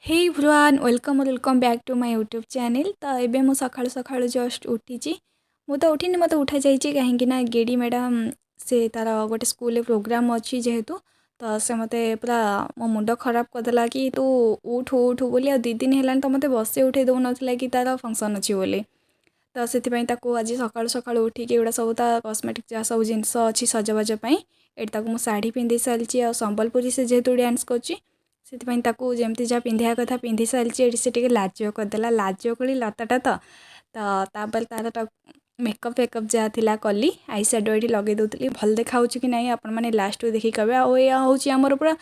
Hey everyone, welcome, welcome back to my YouTube channel। ତ ଏବେ ମୁଁ ସକାଳୁ ସକାଳୁ ଜଷ୍ଟ ଉଠିଛି। ମୁଁ ତ ଉଠିନି, ମୋତେ ଉଠାଯାଇଛି, କାହିଁକି ନା ଗେଡ଼ି ମ୍ୟାଡ଼ାମ୍, ସେ ତା'ର ଗୋଟେ ସ୍କୁଲରେ ପ୍ରୋଗ୍ରାମ୍ ଅଛି ଯେହେତୁ, ତ ସେ ମୋତେ ପୁରା ମୋ ମୁଣ୍ଡ ଖରାପ କରିଦେଲା କି ତୁ ଉଠୁ ଉଠୁ ବୋଲି। ଆଉ 2 ଦିନ ହେଲାଣି ତ ମୋତେ ବସେଇ ଉଠେଇ ଦେଉନଥିଲା କି ତା'ର ଫଙ୍କସନ୍ ଅଛି ବୋଲି। ତ ସେଥିପାଇଁ ତାକୁ ଆଜି ସକାଳୁ ସକାଳୁ ଉଠିକି ଏଗୁଡ଼ା ସବୁ ତା କସ୍ମେଟିକ୍ ଯାହା ସବୁ ଜିନିଷ ଅଛି ସଜବାଜ ପାଇଁ, ଏଠି ତାକୁ ମୁଁ ଶାଢ଼ୀ ପିନ୍ଧେଇ ସାରିଛି। ଆଉ ସମ୍ବଲପୁରୀ ସେ ଯେହେତୁ ଡ୍ୟାନ୍ସ କରୁଛି, ସେଥିପାଇଁ ତାକୁ ଯେମିତି ଯାହା ପିନ୍ଧିବା କଥା ପିନ୍ଧି ସାରିଛି। ଏଠି ସେ ଟିକେ ଲାଜ କରିଦେଲା, ଲାଜ କଳି ଲତାଟା ତ। ତ ତାପରେ ତା'ର ମେକଅପ୍ ଫେକଅପ୍ ଯାହା ଥିଲା କଲି, I shadow ଏଠି ଲଗେଇ ଦେଉଥିଲି। ଭଲ ଦେଖାହେଉଛି କି ନାହିଁ, ଆପଣମାନେ ଲାଷ୍ଟକୁ ଦେଖିକି କହିବେ। ଆଉ ଏଇଆ ହେଉଛି ଆମର ପୁରା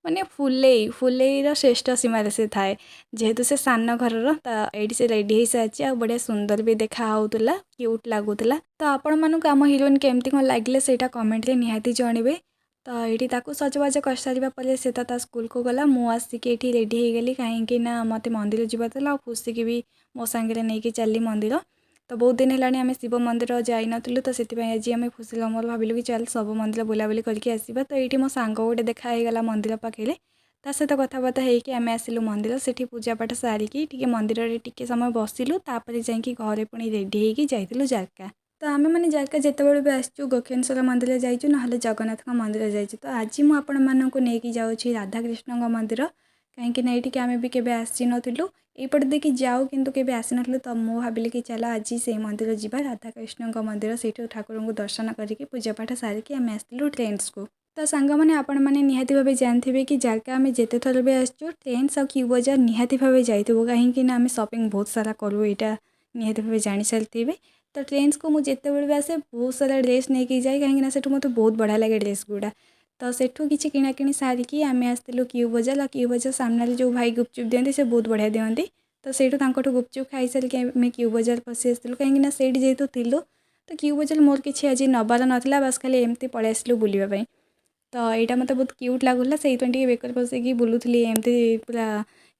ମାନେ ଫୁଲେଇ, ଫୁଲେଇର ଶ୍ରେଷ୍ଠ ସୀମାରେ ସେ ଥାଏ, ଯେହେତୁ ସେ ସାନ ଘରର। ତ ଏଇଠି ସେ ରେଡ଼ି ହେଇସାରିଛି ଆଉ ବଢ଼ିଆ ସୁନ୍ଦର ବି ଦେଖା ହେଉଥିଲା, କ୍ୟୁଟ୍ ଲାଗୁଥିଲା। ତ ଆପଣମାନଙ୍କୁ ଆମ ହିରୋଇନ୍ କେମିତି କ'ଣ ଲାଗିଲେ, ସେଇଟା କମେଣ୍ଟରେ ନିହାତି ଜଣିବେ। ତ ଏଇଠି ତାକୁ ସଜବାଜ କରିସାରିବା ପରେ ସେ ତ ତା ସ୍କୁଲକୁ ଗଲା। ମୁଁ ଆସିକି ଏଇଠି ରେଡ଼ି ହେଇଗଲି, କାହିଁକି ନା ମୋତେ ମନ୍ଦିର ଯିବାର ଥିଲା ଆଉ ଖୁସିକି ବି ମୋ ସାଙ୍ଗରେ ନେଇକି ଚାଲିଲି ମନ୍ଦିର। ତ ବହୁତ ଦିନ ହେଲାଣି ଆମେ ଶିବ ମନ୍ଦିର ଯାଇନଥିଲୁ, ତ ସେଥିପାଇଁ ଆଜି ଆମେ ଖୁସିର ମୋର ଭାବିଲୁ କି ଚାଲ ସବୁ ମନ୍ଦିର ବୁଲାବୁଲି କରିକି ଆସିବା। ତ ଏଇଠି ମୋ ସାଙ୍ଗ ଗୋଟେ ଦେଖା ହେଇଗଲା ମନ୍ଦିର ପାଖରେ, ତା ସହିତ କଥାବାର୍ତ୍ତା ହେଇକି ଆମେ ଆସିଲୁ ମନ୍ଦିର। ସେଠି ପୂଜାପାଠ ସାରିକି ଟିକେ ମନ୍ଦିରରେ ଟିକେ ସମୟ ବସିଲୁ, ତାପରେ ଯାଇକି ଘରେ ପୁଣି ରେଡ଼ି ହେଇକି ଯାଇଥିଲୁ ଜାରକା। ତ ଆମେମାନେ ଜାରକା ଯେତେବେଳେ ବି ଆସିଛୁ, ଗୋକର୍ଣ୍ଣେଶ୍ୱର ମନ୍ଦିର ଯାଇଛୁ, ନହେଲେ ଜଗନ୍ନାଥଙ୍କ ମନ୍ଦିର ଯାଇଛୁ। ତ ଆଜି ମୁଁ ଆପଣମାନଙ୍କୁ ନେଇକି ଯାଉଛି ରାଧାକୃଷ୍ଣଙ୍କ ମନ୍ଦିର, କାହିଁକି ନା ଏଇଠିକି ଆମେ ବି କେବେ ଆସିନଥିଲୁ। ଏଇପଟେ ଦେଇକି ଯାଉ, କିନ୍ତୁ କେବେ ଆସିନଥିଲୁ। ତ ମୁଁ ଭାବିଲି କି ଚାଲ ଆଜି ସେଇ ମନ୍ଦିର ଯିବା, ରାଧାକୃଷ୍ଣଙ୍କ ମନ୍ଦିର। ସେଇଠୁ ଠାକୁରଙ୍କୁ ଦର୍ଶନ କରିକି, ପୂଜାପାଠ ସାରିକି ଆମେ ଆସିଥିଲୁ ଟ୍ରେଣ୍ଡସକୁ। ତ ସାଙ୍ଗମାନେ, ଆପଣମାନେ ନିହାତି ଭାବେ ଜାଣିଥିବେ କି ଜାରକା ଆମେ ଯେତେ ଥର ବି ଆସିଛୁ, ଟ୍ରେଣ୍ଡସ୍ ଆଉ କ୍ୟୁ ବଜାର ନିହାତି ଭାବେ ଯାଇଥିବୁ, କାହିଁକି ନା ଆମେ ସପିଂ ବହୁତ ସାରା କରୁ, ଏଇଟା ନିହାତି ଭାବେ ଜାଣିସାରିଥିବେ। ତ ଟ୍ରେଣ୍ଡସକୁ ମୁଁ ଯେତେବେଳେ ବି ଆସେ, ବହୁତ ସାରା ଡ୍ରେସ୍ ନେଇକି ଯାଏ, କାହିଁକିନା ସେଠୁ ମୋତେ ବହୁତ ବଢ଼ିଆ ଲାଗେ ଡ୍ରେସ୍ ଗୁଡ଼ା। ତ ସେଠୁ କିଛି କିଣାକିଣି ସାରିକି ଆମେ ଆସିଥିଲୁ କ୍ୟୁ ବଜାର। ଆଉ କ୍ୟୁ ବଜାର ସାମ୍ନାରେ ଯେଉଁ ଭାଇ ଗୁପଚୁପ୍ ଦିଅନ୍ତି, ସେ ବହୁତ ବଢ଼ିଆ ଦିଅନ୍ତି। ତ ସେଇଠୁ ତାଙ୍କଠୁ ଗୁପଚୁପ୍ ଖାଇସାରିକି ଆମେ କ୍ୟୁ ବଜାର ପଶି ଆସିଥିଲୁ, କାହିଁକିନା ସେଇଠି ଯେହେତୁ ଥିଲୁ। ତ କ୍ୟୁ ବଜାର ମୋର କିଛି ଆଜି ନେବାର ନଥିଲା, ବାସ୍ ଖାଲି ଏମିତି ପଳେଇ ଆସିଲୁ ବୁଲିବା ପାଇଁ। ତ ଏଇଟା ମୋତେ ବହୁତ କ୍ୟୁଟ୍ ଲାଗୁଥିଲା, ସେଇଥିପାଇଁ ଟିକେ ବେକରେ ପଶେଇକି ବୁଲୁଥିଲି ଏମିତି ପୁରା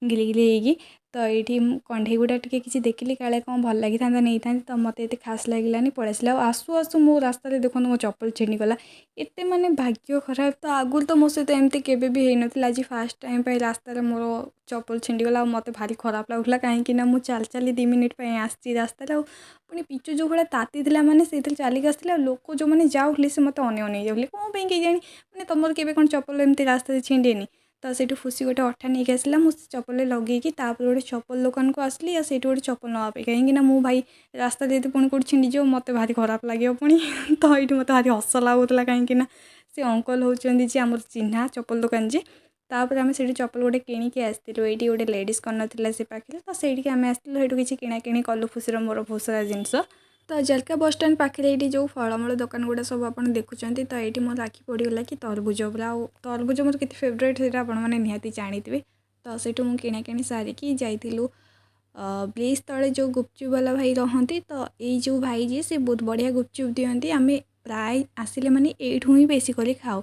ଗିଲି ଗିଲି ହେଇକି। ତ ଏଇଠି ମୁଁ କଣ୍ଢେଇ ଗୁଡ଼ା ଟିକେ କିଛି ଦେଖିଲି, କାଳେ କ'ଣ ଭଲ ଲାଗିଥାନ୍ତା ନେଇଥାନ୍ତି। ତ ମୋତେ ଏତେ ଖାସ୍ ଲାଗିଲାନି, ପଳେଇ ଆସିଲି। ଆଉ ଆସୁ ଆସୁ ମୋ ରାସ୍ତାରେ ଦେଖନ୍ତୁ, ମୋ ଚପଲ ଛିଣ୍ଡିଗଲା। ଏତେ ମାନେ ଭାଗ୍ୟ ଖରାପ। ତ ଆଗରୁ ତ ମୋ ସହିତ ଏମିତି କେବେ ବି ହେଇନଥିଲା, ଆଜି ଫାର୍ଷ୍ଟ ଟାଇମ୍ ପାଇଁ ରାସ୍ତାରେ ମୋର ଚପଲ ଛିଣ୍ଡିଗଲା। ଆଉ ମୋତେ ଭାରି ଖରାପ ଲାଗୁଥିଲା, କାହିଁକି ନା ମୁଁ ଚାଲି ଚାଲି 2 ମିନିଟ୍ ପାଇଁ ଆସିଛି ରାସ୍ତାରେ। ଆଉ ପୁଣି ପିଚୁ ଯେଉଁ ଭଳିଆ ତାତିଥିଲା, ମାନେ ସେଇଥିରେ ଚାଲିକି ଆସିଥିଲି। ଆଉ ଲୋକ ଯେଉଁମାନେ ଯାଉଥିଲେ, ସେ ମୋତେ ଅନେଇ ଅନେଇ ଯାଉଥିଲେ, କ'ଣ ପାଇଁ କେଜାଣି। ମାନେ ତମର କେବେ କ'ଣ ଚପଲ ଏମିତି ରାସ୍ତାରେ ଛିଣ୍ଡେନି? ତ ସେଇଠୁ ଖୁସି ଗୋଟେ ଅଠା ନେଇକି ଆସିଲା, ମୁଁ ସେ ଚପଲରେ ଲଗେଇକି ତାପରେ ଗୋଟେ ଚପଲ ଦୋକାନକୁ ଆସିଲି। ଆଉ ସେଇଠୁ ଗୋଟେ ଚପଲ ନେବା ପାଇଁ, କାହିଁକି ନା ମୁଁ ଭାଇ ରାସ୍ତାରେ ଯଦି ପୁଣି କେଉଁଠି ଛିଣ୍ଡିଯିବ, ମୋତେ ଭାରି ଖରାପ ଲାଗିବ ପୁଣି। ତ ଏଇଠି ମୋତେ ଭାରି ହସ ଲାଗୁଥିଲା, କାହିଁକି ନା ସେ ଅଙ୍କଲ ହେଉଛନ୍ତି ଯେ ଆମର ଚିହ୍ନା ଚପଲ ଦୋକାନ ଯେ। ତାପରେ ଆମେ ସେଇଠି ଚପଲ ଗୋଟେ କିଣିକି ଆସିଥିଲୁ। ଏଇଠି ଗୋଟେ ଲେଡ଼ିଜ୍ କର୍ଣ୍ଣର ଥିଲା ସେ ପାଖରେ, ତ ସେଇଠିକି ଆମେ ଆସିଥିଲୁ। ସେଇଠୁ କିଛି କିଣାକିଣି କଲୁ ଖୁସିର ମୋର ବହୁତ ସାରା ଜିନିଷ। ତ ଜାରକା ବସଷ୍ଟାଣ୍ଡ ପାଖରେ ଏଇଠି ଯେଉଁ ଫଳମୂଳ ଦୋକାନ ଗୁଡ଼ା ସବୁ ଆପଣ ଦେଖୁଛନ୍ତି, ତ ଏଇଠି ମୋର ଆଖି ପଡ଼ିଗଲା କି ତରଭୁଜ ପୁରା। ଆଉ ତରଭୁଜ ମୋର କେତେ ଫେଭରେଟ୍, ସେଇଟା ଆପଣମାନେ ନିହାତି ଜାଣିଥିବେ। ତ ସେଇଠୁ ମୁଁ କିଣାକିଣି ସାରିକି ଯାଇଥିଲୁ ବ୍ରିଜ୍ ତଳେ ଯେଉଁ ଗୁପଚୁପ୍ ବାଲା ଭାଇ ରହନ୍ତି। ତ ଏଇ ଯେଉଁ ଭାଇ ଯିଏ, ସେ ବହୁତ ବଢ଼ିଆ ଗୁପଚୁପ୍ ଦିଅନ୍ତି। ଆମେ ପ୍ରାୟ ଆସିଲେ ମାନେ ଏଇଠୁ ହିଁ ବେଶୀ କରି ଖାଉ।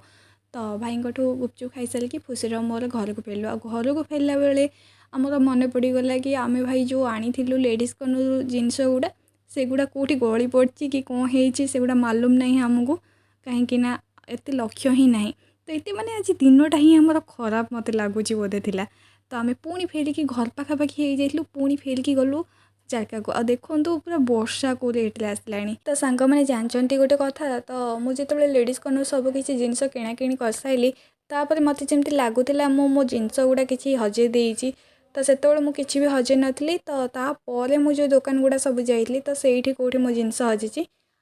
ତ ଭାଇଙ୍କଠୁ ଗୁପଚୁପ୍ ଖାଇସାରିକି ଖୁସିର ମୋର ଘରକୁ ଫେରିଲୁ। ଆଉ ଘରକୁ ଫେରିଲା ବେଳେ ଆମର ମନେ ପଡ଼ିଗଲା କି ଆମେ ଭାଇ ଯେଉଁ ଆଣିଥିଲୁ ଲେଡ଼ିଜ୍ କର୍ଣ୍ଣରରୁ ଜିନିଷ ଗୁଡ଼ା, ସେଗୁଡ଼ା କେଉଁଠି ଗଳି ପଡ଼ିଛି କି କ'ଣ ହେଇଛି, ସେଗୁଡ଼ା ମାଲୁମ ନାହିଁ ଆମକୁ, କାହିଁକି ନା ଏତେ ଲକ୍ଷ୍ୟ ହିଁ ନାହିଁ। ତ ଏତେ ମାନେ ଆଜି ଦିନଟା ହିଁ ଆମର ଖରାପ ମୋତେ ଲାଗୁଛି ବୋଧେ ଥିଲା। ତ ଆମେ ପୁଣି ଫେରିକି ଘର ପାଖାପାଖି ହେଇଯାଇଥିଲୁ, ପୁଣି ଫେରିକି ଗଲୁ ଜାରକାକୁ। ଆଉ ଦେଖନ୍ତୁ, ପୁରା ବର୍ଷା କେଉଁ ରେଟ୍ରେ ଆସିଲାଣି। ତ ସାଙ୍ଗମାନେ, ଜାଣିଛନ୍ତି ଗୋଟେ କଥା? ତ ମୁଁ ଯେତେବେଳେ ଲେଡ଼ିଜ୍ କର୍ଣ୍ଣର ସବୁ କିଛି ଜିନିଷ କିଣାକିଣି କରିସାରିଲି, ତାପରେ ମୋତେ ଯେମିତି ଲାଗୁଥିଲା ମୁଁ ମୋ ଜିନିଷ ଗୁଡ଼ା କିଛି ହଜେଇ ଦେଇଛି। ତ ସେତେବେଳେ ମୁଁ କିଛି ବି ହଜେଇ ନଥିଲି। ତ ତାପରେ ମୁଁ ଯେଉଁ ଦୋକାନ ଗୁଡ଼ା ସବୁ ଯାଇଥିଲି, ତ ସେଇଠି କେଉଁଠି ମୋ ଜିନିଷ ହଜିଛି।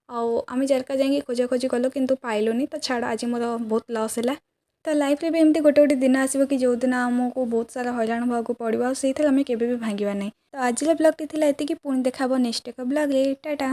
ଆଉ ଆମେ ଜାରକା ଯାଇକି ଖୋଜାଖୋଜି କଲୁ, କିନ୍ତୁ ପାଇଲୁନି। ତ ଛାଡ଼, ଆଜି ମୋର ବହୁତ ଲସ୍ ହେଲା। ତ ଲାଇଫ୍ରେ ବି ଏମିତି ଗୋଟେ ଗୋଟେ ଦିନ ଆସିବ କି ଯେଉଁଦିନ ଆମକୁ ବହୁତ ସାରା ହଇରାଣ ହେବାକୁ ପଡ଼ିବ, ଆଉ ସେଇଥିରେ ଆମେ କେବେ ବି ଭାଙ୍ଗିବା ନାହିଁ। ତ ଆଜିର ବ୍ଲଗ୍ଟି ଥିଲା ଏତିକି। ପୁଣି ଦେଖା ହେବ ନେକ୍ସଟ ଏକ ବ୍ଲଗ୍ରେ। ଟାଟା।